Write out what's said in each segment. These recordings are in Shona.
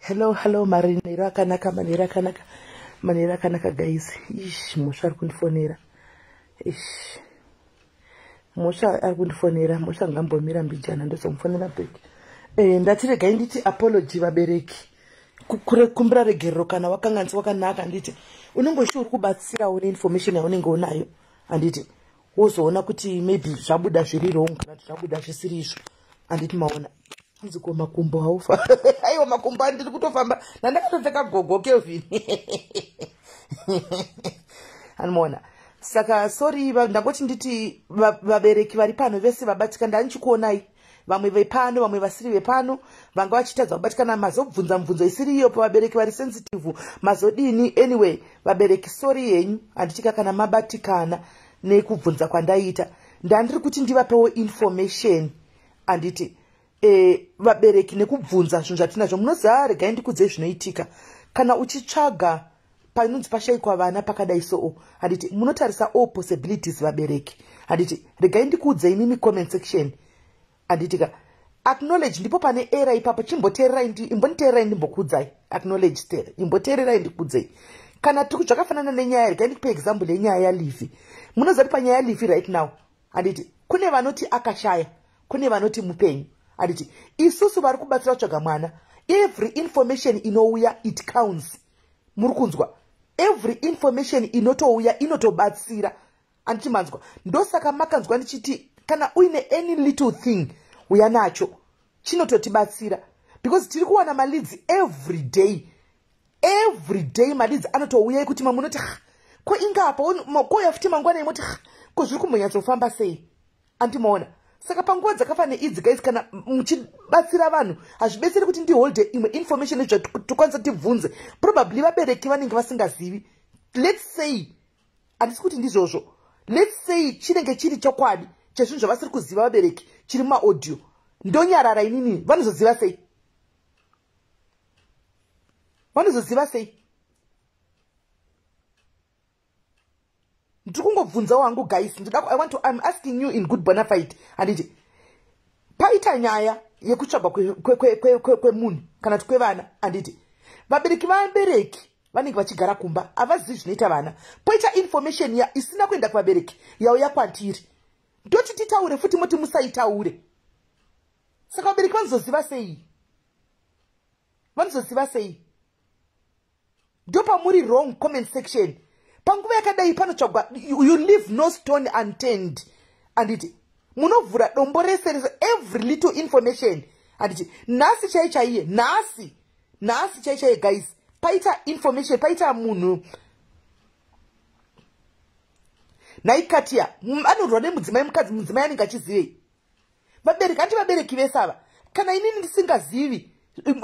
Hello, hello, manheru akanaka, manheru akanaka, manheru akanaka guys. Ish, Mhosva ari kundifonera. Ish. Mhosva ari kundifonera, Mhosva ngambomira mbijana ndozomufonera back. Ndati regai nditi apology vabereki. Kumbira regerero kana wakanganisa wakanaka, handiti unenge uchi uri kubatsirawo neinformation yaunenge unayo, handiti wozoona kuti maybe zvabuda zviri wrong kana kuti zvabuda zvisiri izvo, handiti maona. Hanzi ko makumbo haufa. Aiwa makumbo andiri kutofamba nandakatopfeka gogo Kelvin. Anomuona. Saka sorry, ndangoti nditi vabereki vari pano vese vabatika, ndandichikuonai vamwe vepano, vamwe vasiri vepano, vanga vachitadza kubatikana, mazobvunza mubvunzo isiri iyo pavabereki vari sensitive, mazodini. Anyway, vabereki sorry yenyu, handitika kana mabatikana nekubvunza kwandaita. Ndandiri kuti ndivapewo information, handiti vabereki nekubvunza zvinhu zvatinazvo. Munoziva, regai ndikudzei zvinoitika kana uchitsvaga panonzi pashayikwa vana pakadai soo, handiti munotarisa all possibilities vabereki, handiti regai ndikuudzei mimi comment section, handiti ka acknowledge ndipo pane era ipapo. Chimboteererai, imboniteererai ndimbokuudzai. Acknowledge tere, imboteererai ndikuudzei. Kana tiri zvakafanana nenyaya, regai ndikupe example yenyaya yaLivi. Munoziva kuti panyaya yaLivi right now, handiti kune vanoti akashaya, kune vanoti mupenyu, handiti isusu vari kubatsira kutsvaga mwana, every information inouya it counts. Muri kunzwa? Every information inotouya inotobatsira, handiti manzwa? Ndosaka makanzwa ndichiti kana uine any little thing uya nacho, chinototibatsira, because tiri kuwana maleads every day, every day maleads anotouya ekuti mamunoti ko ingapa kouya futi mangwana, imoti ko zviri kumbonyatsofamba sei, andimaona. Saka panguva dzakafanana idzi guys, kana muchibatsira vanhu, hazvibetseri kuti ndiholde imwe information ezvatokwanisa tibvunze. Probably vabereki vanenge vasingazivi. Let's say, handisi kuti ndizvozvo, let's say chinenge chiri chokwadi chezvinhu zvavasiri kuziva vabereki chiri mumaaudio, ndonyarara inini, vanozoziva sei? Vanozoziva sei? Ndiri kungobvunza wangu guys, I'm asking you in good bona fide, handiti paita nyaya yekutsvagwa kwemunhu kana kuti kwevana, handiti vabereki vabereki vanenge vachigara kumba havazivi zvinoita vana, poita information ya isina kuenda kuvabereki yauya kwatiri, ndoti titaure futi, moti musaitaure. Saka vabereki vanozoziva sei? Vanozoziva sei? Ndopamuri wrong, comment section. Panguva yakadai panotsvagwa, you leave no stone unturned, handiti munovhura dombo rese rese, every little information, handiti nhasi chai chaiye, nhasi nhasi chai chaiye guys, paita information, paita munhu nhaikatia anorwa nemudzimai, mukadzi, mudzimai anenge achizivei? Vabereki, handi vabereki vese ava. Kana inini ndisingazivi,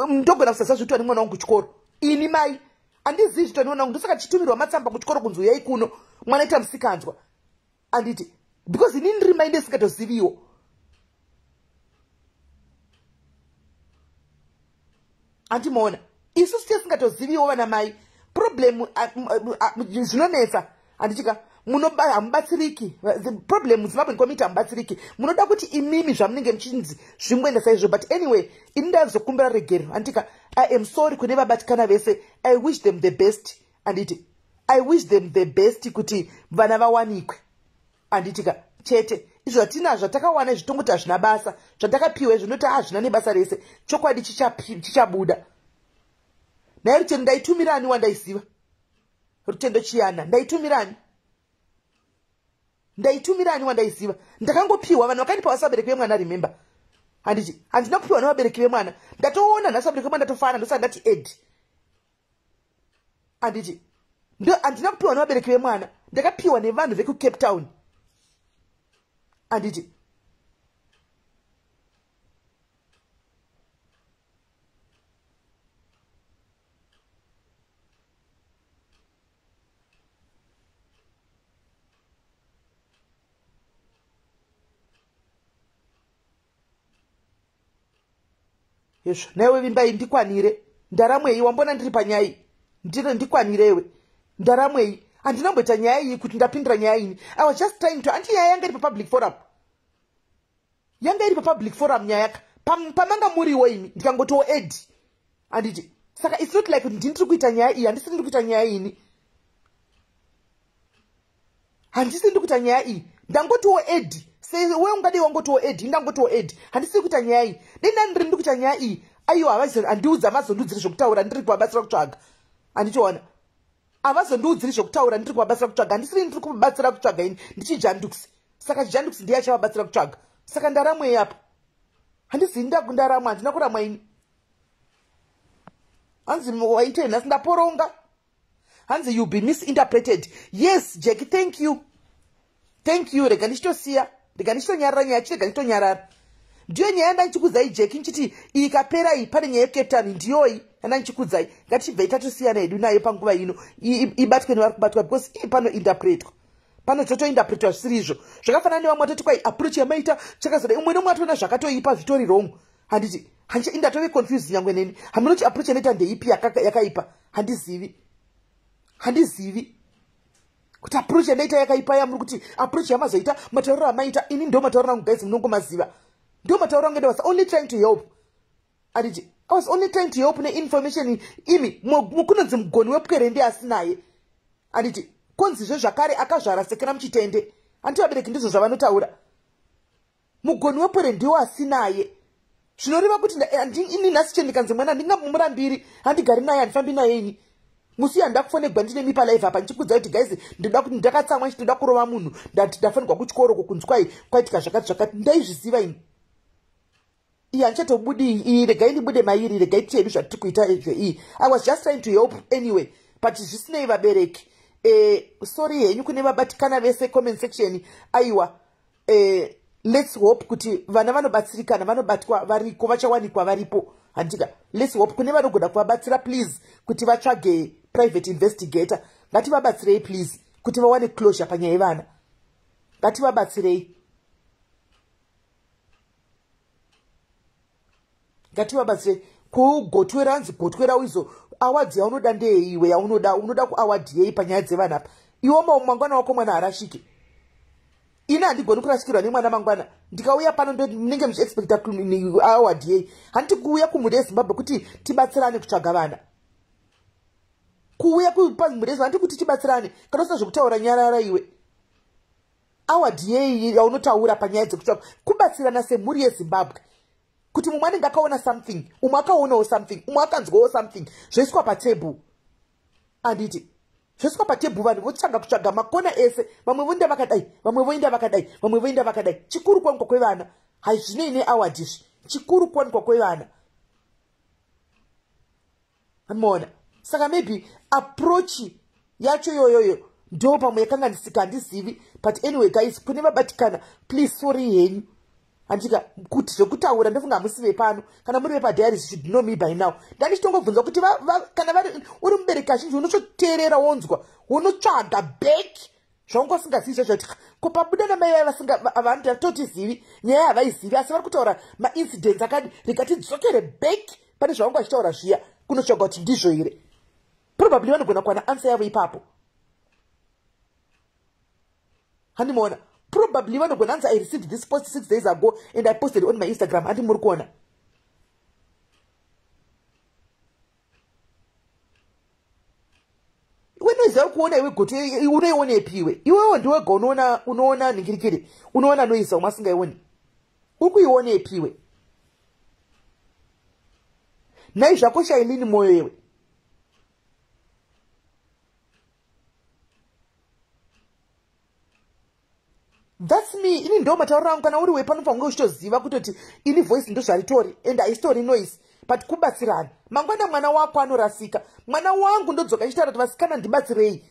ndogona kusaziva zvitwa nemwana wangu kuchikoro. Ini mai handizivi zvitwa nemwana wangu, ndosaka tichitumirwa matsamba kuchikoro kunzi uyai kuno, mwana ita musikanzwa, handiti because inini ndiri mai ndisingatoziviwo. Handimaona, isusu tisingatoziviwo vana mai, problem zvinonetsa, handitika hamubatsiriki. Problem Zimbabwean community, hamubatsiriki. Munoda kuti imimi zvamunenge muchinzi zvingoenda saizvo. But anyway, ini ndazokumbira regerero, handitika I am sorry kune vabatikana vese. I wish them the best, handiti I wish them the best kuti vana vawanikwe, handitika chete. Izvo zvatinazvo zvatakawana izvi tongoti hazvina basa, zvatakapiwa izvi noti hazvina nebasa rese. Chokwadi chichabuda. Nhai Rutendo, ndaitumirani wandaiziva? Rutendo Chiyana, ndaitumirani? Ndaitumirani wandaiziva? Ndakangopiwa, vanhu vakandipa vasi vabereki vemwana, remember, handiti handina kupiwa nevabereki vemwana. Ndatoona nhasi vabereki vemwana ndatofara, ndosaka ndati ed, handiti handina kupiwa nevabereki vemwana, ndakapiwa nevanhu vekuCape Town, handiti. Izvo naiwe Vimbai, ndikwanire ndaramwei? Wambona ndiri panyaya ndiro, ndikwanirewe ndaramwei? Handinamboita nyaya iyi kuti ndapindura nyaya ini. I was just trying to, anti nyaya yanga iri papublic forum, yanga iri papublic forum nyaya yaka pamanga muriwo imi, ndikangotiwo ed, handiti. Saka it's not like kuti ndini tiri kuita nyaya iyi, handisi ndiri kuita nyaya ini, handisi ndiri kuita nyaya iyi. Ndangotiwo edi sewe ungadei wangotiwo edi, ndangotiwo edi, handisi kuita nyaya iyi. Dei ndandiri ndiri kuita nyaya iyi, aiwa, handiudza, havazondiudziri zvekutaura ndiri kuvabatsira kutsvaga. Handichiona, havazondiudziri zvekutaura ndiri kuvabatsira kutsvaga. Handisiri ndiri kuvabatsira kutsvaga ini, ndichijanduksi. Saka chijanduksi ndiye achavabatsira kutsvaga. Saka ndaramwei apa? Handizivi, ndaramwa, handina kuramwa ini. Hanzi waitei nhasi? Ndaporonga. Hanzi you be misinterpreted. Yes, Jack, thank you, thank you. Rega ndichitosiya, rega ndichitonyarara nyaya, chirega ndichitonyarara. Ndiyo nyaya yandandichikudzai, Jack, nchiti iyi ikapera iyi, pane nyaya yeCape Town, ndiyoyi yandandichikudzai. Ngatichibvei tatosiyana hedu nayo panguva ino, ibatwe nevari kubatwa, because ii panointerpretwa, pano totointerpretwa zvisiri izvo. Zvakafanana nevamwe vatoti kwai approach yamaita chakazodai, umwe nomwe atoona zvakatoipa, zvitori wrong. Handiti indatove confused nyangwe neni, hamunoti approach yanoita ndeipi yakaipa? Handizivi, handizivi kuti approach yandaita yakaipa. Yamuri kuti approach yamazoita, matauriro amaita, ini ndo matauriro angu, guys, munongomaziva, ndo matauriro angu. Was only trying to help, anditi? I was only trying to help neinformation. Imi kunonzi mugoni wepwere ndi asinaye, anditi? Konzizve zvakare akazvara sekera muchitende, handiti? Vabereki ndizvo zvavanotaura, mugoni wepwere ndiwo asinaye. Zvinoreva kuti ini nhasi chendikanzi mwana ndingamumurambiri, handigari naye, handifambi naye ini. Musi handakufonegwa ndine palive apa ndichikudza kuti guys, ndoda kuti ndakatsamwa, nchitoda kurova munhu, ndati ndafanirwa kuchikoro kunzi kwai kwaitika zvakati zvakati. Ndaizviziva ini. Iyi handichatobudi iyi, regai ndibude mairi, regai tichedu zvatiri kuita izvo. Iyi I was just trying to help anyway, but zvisinei, vabereki, sorry henyu kune vabatikana vese, comment section. Aiwa, let's hope kuti vana vanobatsirikana, vanobatwa variko, vachawanikwa varipo, handika? Let's hope kune vanogona kuvabatsira, please, kuti vatsvage private investigator. Ngativabatsirei please, kuti vawane closure panyaya yevana. Ngativabatsirei, ngativabatsirei. Kugotwera, anzi gotwera izo award yaunoda ndeyeiwe yaunoda? Unoda kuaward yei panyaya dzevana apa? Iwo mangwana wako mwana harashiki. Ini handigoni kurasikirwa nemwana. Mangwana ndikauya pano, munenge muchiexpecta award yei? Handiti kuuya kumhuri yeZimbabwe kuti tibatsirane kutsvaga vana? Kuuya pamhuri yeZimbabwe handiti kuti tibatsirane? Kana usina zvekutaura, nyarara iwe. Award yei yaunotaura panyaya dzekutsvaga? Kubatsirana semhuri yeZimbabwe, kuti mumwe anenge akaona something, umwe akaonawo something, umwe akanzwawo something, zvoiswa patable, handiti? Zvoiswa patable, vanhu votsvaga kutsvaga makona ese. Vamwe voenda vakadai, vamwe voenda vakadai, vamwe voenda vakadai. Chikuru kuwanikwa kwevana. Haizvinei neaward izvi, chikuru kuwanikwa kwevana. Maona? Saka maybe approach yacho iyoyoyo ndo pamwe yakanganisika, handizivi. But anyway guys, kune vabatikana, please, sorry henyu, handika? Kuti zvekutaura, ndofunga hamusi vepano. Kana muri vepadiaries, should know me by now. Ndandichitongobvunza kuti kana vari uri mubereki, kazhinji unototeerera, wonzwa, unotsvaga back zvaunga usingazivi zvacho, kuti ko pabuda namai vaya vasingavanhu, nyaya havaizivi, asi vari kutaura maincidents akadi. Rega tidzokere back pane zvavanga vachitaura zviya, kunotsvaga kuti ndizvo here. Probably vanogona kuwana answer yavo ipapo. Handimaona? Probably vanogona anzi, "I received this post 6 days ago and I posted on my Instagram." Handi muri kuona? Iwe noiziva kuona, iwe goto, unoionepi iwe? Iwewo ndiwega unoona, unoona ningirikiri, unoona noisa umwe asingaioni. Uri kuionepi iwe? Nhai zvako, Shailini Moyo, iwe. That's me. Ini ndo matauriro angu. Kana uri wepanofanira kunge uchitoziva kutoti ini voice ndo zvaritori, and haisitori noise, but kubatsirana. Mangwana mwana wako anorasika, mwana wangu, ndodzoka ichitaura kuti vasikana, ndibatsirei,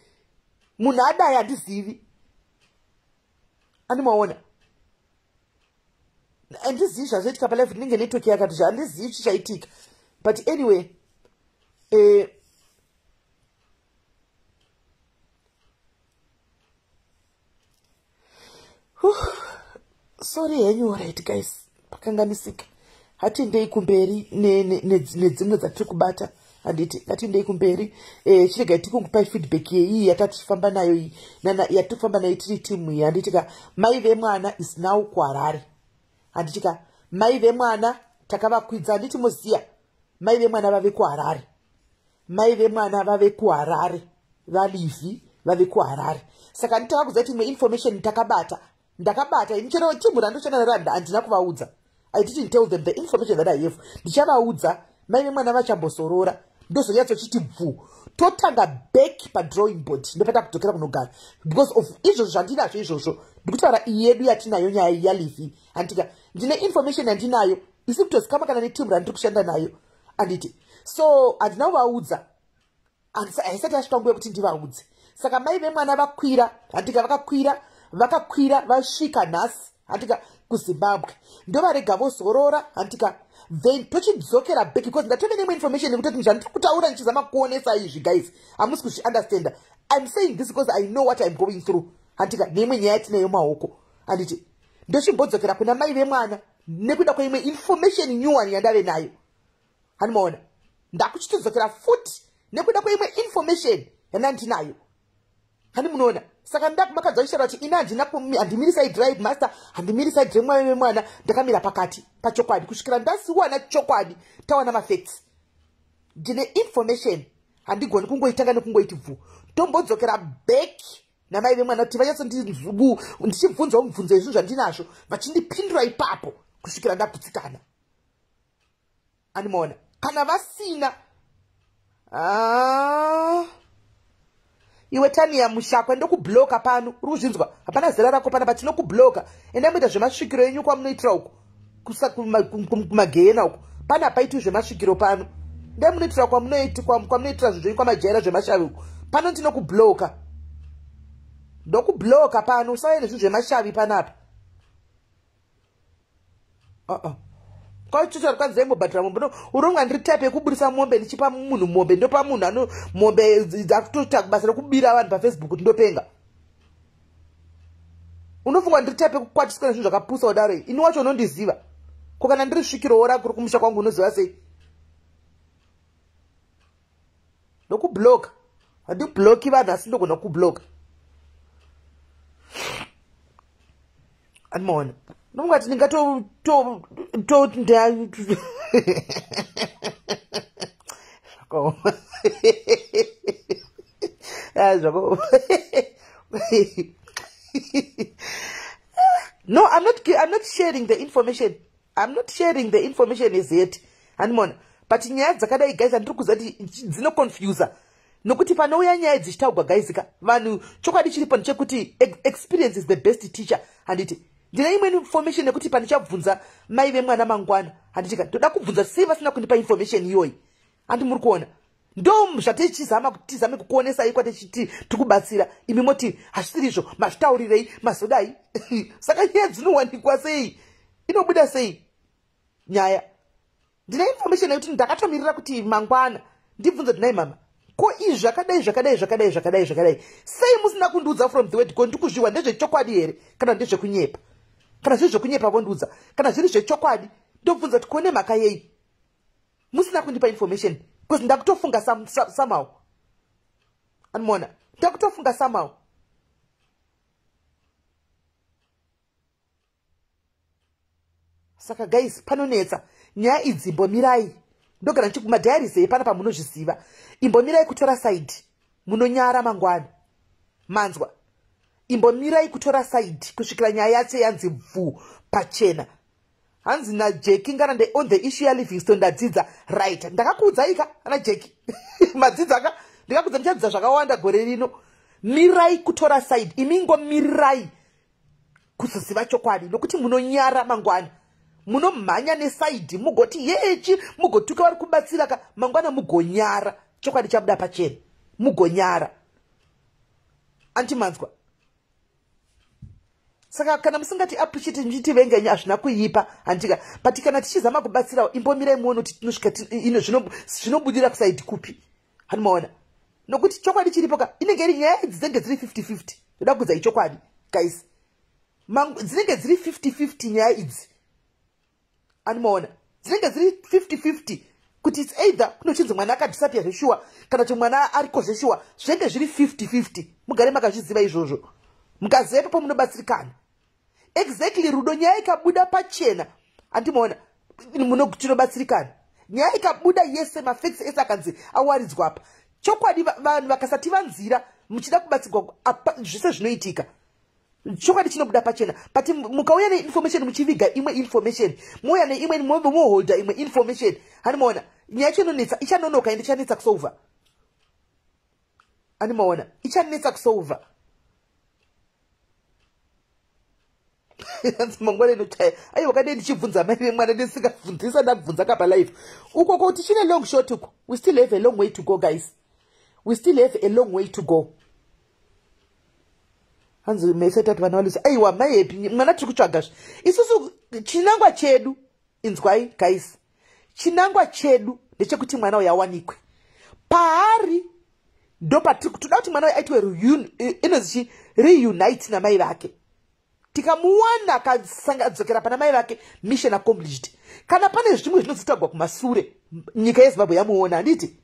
munhu adai, handizivi. Andimaona? Handizivi zvazoitika palive, ndinenge network yakati, handizivi chichaitika. But anyway, sorry henyu. Right guys, pakanganisika. Hatendei kumberi nedzimwe dzatiri kubata, handiti? Ngatendei kumberi. Chiregai tikungupai feedback yeiyi yatatichifamba nayo iyi, yatiri kufamba nayo tiri timu iyi, handiti ka? Mai vemwana is now kuHarare, handiti ka? Mai vemwana takavakwidza, handiti? Muziya mai vemwana vave kuHarare. Mai vemwana vave kuHarare, vaLivhi vave kuHarare. Saka nditava kuziva kuti imwe information takabata, ndakabata ini chero timu randoshanda naro handina kuvaudza. I didn't tell them the information that I have. Ndichavaudza mai vemwana vachambosorora, ndozonyatsochiti bvu, totanga back padrawing board, ndopata kudzokera kunogara because of izvozvo zvandinazvo izvozvo. Ndikutaura iyi yedu yatinayo, nyaya yaLivhi, handika? Ndine information yandinayo isi kutozikama kana netimu randiri kushanda nayo, anditi? So handina kuvaudza, haisati yasvika nguva yekuti ndivaudze. Saka mai vemwana vakwira, handika? Vakakwira vasvika nhasi, handika, kuZimbabwe. Ndovarega vozorora, handika? Then tochidzokera back because ndatove neimwe information yekutoti zvandiri kutaura ndichizama kuonesa izvi, guys, hamusi kuzviunderstanda. I'm saying this because I know what I'm going through, handika? Neimwe nyaya yatinayo maoko, handiti? Ndochimbodzokera kuna mai vemwana nekuda kweimwe information new one yandave nayo, handimaona? Ndakuchitodzokera futi nekuda kweimwe information yandandinayo, hani munoona? Saka ndakumakadza uchitaura kuti ini handina, handimiri side raheadmaster, handimiri side remwana vemwana. Ndakamira pakati pachokwadi kusvikira ndasiwana chokwadi, tawana mafacts. Ndine information, handigoni kungoitanga nekungoiti bvu. Tombodzokera back namai vemwana kuti vanyatso ndichibvunzawo mubvunzo yezvinhu zvandinazvo, vachindipindura ipapo kusvikira ndagutsikana, animaona? Kana vasina, ah. Iwe Tania Mushakwa, ndokubloka pano, uri kuzvinzwa? Hapana zera rako pana, patinokubloka. Enda muita zvemasvikiro enyu kwamunoitira uko kumagehena uko. Pana hapaitwi zvemasvikiro pano. Ndai munoitira kwamunoitira zvinhu zvenyu kwamajaira zvemashavi uko. Pano ndinokubloka, ndokubloka pano. Usauya nezvinhu zvemashavi panapa. Uh-uh. Kwachocho kwanzi aimbobhadhara mombe. No, uronga ndiri type yekuburisa mombe ndichipa munhu mombe, ndopa munhu ano mombe dzakutoita basa rekubira vanhu paFacebook kuti ndopenga? Unofunga ndiri type yekukwatiswa nezvinhu zvakapusa kudaro? Ini wacho unondiziva ko? Kana ndiri svikirowo rako ri kumusha kwangu, unoziva sei? Ndokubloka. Handibloki vanhu, asi ndogona kubloka, andimaona? Ndomungati ndingato to zvakaoma, zvakaoma. No, I'm not sharing the information. I'm not sharing the information as yet, handimona? But nyaya dzakadai, guys, handiri kuziva kuti dzinoconfusa nokuti panouya nyaya dzichitaugwa, guys ka, vanhu, chokwadi chiripo ndechekuti experience is the best teacher, handiti? Ndine imwe information yekuti pandichabvunza mai vemwana mangwana, handitika? Ndoda kubvunza sei vasina kundipa information iyoyi, handi muri kuona? Ndo zvatichizama kuti tizame kukuonesai kwatichiti tikubatsira imi, moti hazvisiri izvo, mazvitaurirei, mazodai. Saka nyaya dzinowanikwa sei? Inobuda sei nyaya? Ndine information yekuti ndakatomirira kuti mangwana ndibvunze kuti, "Nai mama, ko izvi zvakadai, zvakadai, zvakadai, zvakadai, zvakadai, sei musina kundiudza from the word go? Ndikuzviwa ndezvechokwadi here kana ndezvekunyepa?" Kana zviri zvekunyepa, vondiudza. Kana zviri zvechokwadi, ndobvunza kuti kone mhaka yei musina kundipa information, because ndakutofunga somehow, andimaona? Ndakutofunga somehow. Saka guys, panonetsa nyaya idzi. Imbomirai, ndogara ndichimadiaries epana pamunozviziva. Imbomirai kutora side, munonyara mangwana, manzwa? Imbomirai kutora side kusvikira nyaya yacho yanzi bvu pachena. Hanzi naJeki ngana on the issue yaLivingstone, ndadzidza. Right, ndakakuudzai ka, ana Jeki, madzidza ka? Ndikakudza ndichadzidza zvakawanda gore rino. Mirai kutora side, imingomirirai kuzoziva chokwadi, nokuti munonyara mangwana. Munomhanya neside, mugoti yechi, mugotuka vari kubatsira ka, mangwana mugonyara chokwadi chabuda pachena, mugonyara, antimanzwa? Saka kana musingati appreciate, muchitivengenyu, hazvina kuipa, handika? But kana tichizama kubatsirawo, imbomirai muone kuti tinosvika zvinobudira kuside kupi, handimaona? Nokuti chokwadi chiripo ka, inenge iri nyaya idzi dzinenge dziri 50-50. Ndoda kuudzai chokwadi, guys, dzinenge dziri 50-50 nyaya idzi, andimaona? Dzinenge dziri 50-50 kuti it's either kunochinzi mwana akadisappear zveshuwa kana kuti mwana ariko zveshuwa. Zvinenge zviri 50-50, mugare makazviziva izvozvo. Mukaziva ipapo, munobatsirikana. Exactly, Rudo. Nyaya ikabuda pachena, handimaona, tinobatsirikana. Nyaya ikabuda yese, mafacts ese akanzi awaridzwa apa, chokwadi vanhu vakasati vanzira muchida kubatsirwa, zvese zvinoitika, chokwadi chinobuda pachena. But mukauya neinformation muchiviga imwe information, mouya neimwe, moholda imwe information, hanimaona nyaya yacho inonetsa, ichanonoka ende ichanetsa kusolva. Animaona ichanetsa kusolva. Mangwana inochaya. Aiwa, kadei ndichibvunza mai vemwana, ndisingabvunzisa, ndabvunza kapa live ukoko. Tichine long shot uko. We still have a long way to go, guys. We still have a long way to go. Hanzi mese tati vana valusa. Aiwa, mai Happy, mwana tiri kutsvagazve isusu. Chinangwa chedu, inzwai guys, chinangwa chedu ndechekuti mwana uyu awanikwe paari. Ndopatiri toda kuti mwana uyu aitwe inonzi reunite namai vake. Tikamuwana akadzokera pana mai vake, mission accomplished. Kana pane zvimwe zvinozotagwa kumasure, nyika yeZimbabwe yamuona, handiti?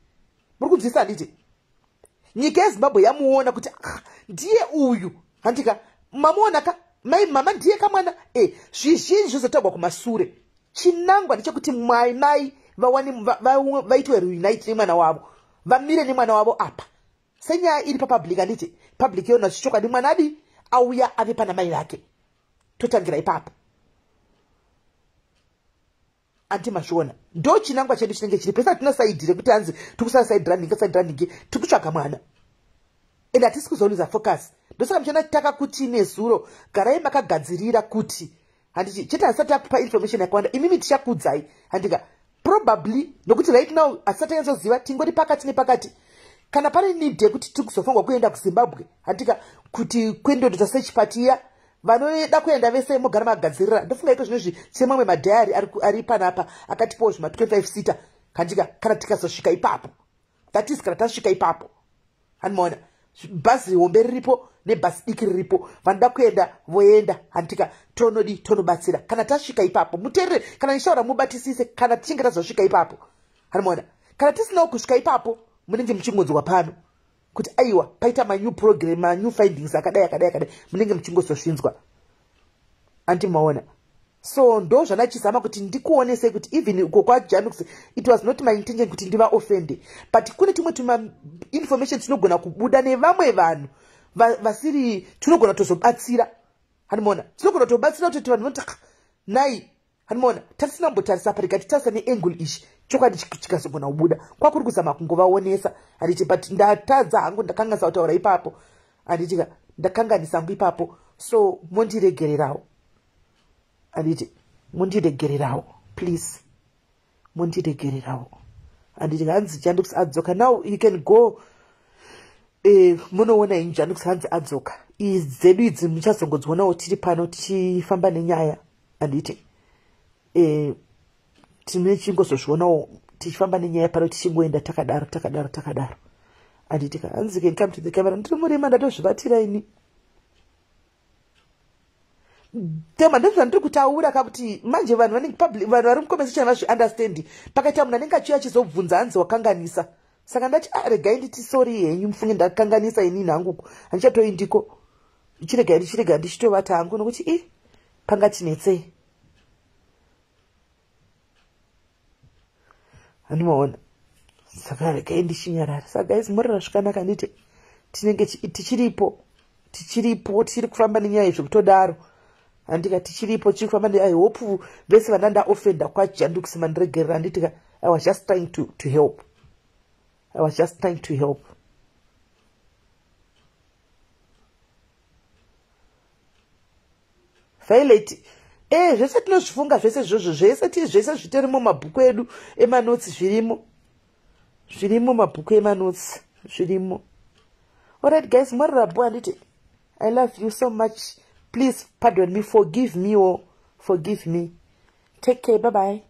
Muri kunzwisa, handiti? Nyika yeZimbabwe yamuona kuti ah, ndiye uyu, handika? Mamuona ka mai mama, ndiye kamwana. Zvizhinji zvizotagwa kumasure. Chinangwa ndechekuti mai vawane vaitwe reunite nemwana wavo, vamire nemwana wavo apa senyaya iri papublic, handiti? Public yona zvichokwadi, mwana adi auya ave pana mai vake, totangira ipapo. Anti mazviona? Ndo chinangwa chedu chinenge chiri pese. Hatina side rekuti hanzi tiri side ranhingi, side ranhingi. Tiri kutsvaga mwana and hatisi kuzoluza focus. Ndosaka muchiona takakuti nezuro garai makagadzirira kuti, handiti chete, hasati takupa information yakawanda. Imimi tichakuudzai, handika? Probably nokuti right now hasisati tanyatsoziva, tingori pakati nepakati. Kana pane need yekuti tiri kuzofanirwa kuenda kuZimbabwe, handika, kuti kuendoita search party iya, vanoda kuenda vese mogara magadzirira. Ndofunga iko zvinozvi tine mamwe madhayari ari panapa akatipawo zvima 25 seater, handika? Kana tikazosvika ipapo, that is, kana tasvika ipapo, handimaona bhazi hombe riripo nebhasi diki riripo, vanoda kuenda voenda, handika? Tonodi tonobatsira kana tasvika ipapo. Muteerere kana ndichitaura, mubatisise. Kana tichinge tazosvika ipapo, handimaona. Kana tisinawo kusvika ipapo, munenge muchingonzwa pano kuti aiwa, paita manew program, manew findings akadai, akadai, akadai, munenge muchingozozvinzwa, andimaona? So ndo zvandachizama kuti ndikuonesei kuti even uko kwaJanux, it was not my intention kuti ndivaoffende, but kune tumwe tuma information tinogona kubuda nevamwe vanhu vasiri, tinogona kutozobatsira, handimaona? Tinogona kutobatsira kutoti vanhu vanoti nai, handimaona, tatisina kumbotarisa apa, tikatitarisa neangle ichi, chokwadi chikazogona kubuda. Kwakuri kuzama kungovaonesa, handiti? But ndatadza hangu, ndakanganisa kutaura ipapo, handitika? Ndakanganisa hangu ipapo, so mondiregererawo, handiti? Mondiregererawo, please, mondiregererawo, handiti? Hanzi Jandux adzoka. Now you can go, munoona ini Jandux hanzi adzoka. Dzedu idzi muchazongodzionawo tiri pano tichifamba nenyaya, handiti? Tine chingozozvionawo tichifamba nenyaya pano, tichingoenda takadaro, takadaro, takadaro, handiti ka? Hanzi can come to the camera. Ndiri murima, ndatozvivatira ini. Tema ndozvandiri kutaura kakuti manje vanhu vanenge public, vanhu vari mucomment section vazviunderstand. Pakaita munhu anenge achiuya achizobvunza, hanzi wakanganisa. Saka ndati, ah, regai nditi sorry henyu, mufunge ndakanganisa inini hanguko, handichatoindiko. Chiregai ndichirega ndichitovata hangu, nokuti i pangatinetsei, handimaona? Saka regai ndichinyarara. Saka guys, morara zvakanaka, handiti? Tinenge tichiripo, tichiripo, tichiri kufamba nenyaya zvekutodaro, handika? Tichiripo, tichiri kufamba. I hope vese vana ndaoffenda kwaJandux mandiregerera, handitika? I was just trying to help. I was just trying to help. Violet, zvese tinozvifunga, zvese izvozvo, zvese zvese zvitori mumabhuku edu emanotsi, zvirimo, zvirimo mabhuku emanotsi, zvirimo. Alright guys, morarabo, handiti? I love you so much. Please pardon me, forgive me, oh, forgive me. Take care, bye bye.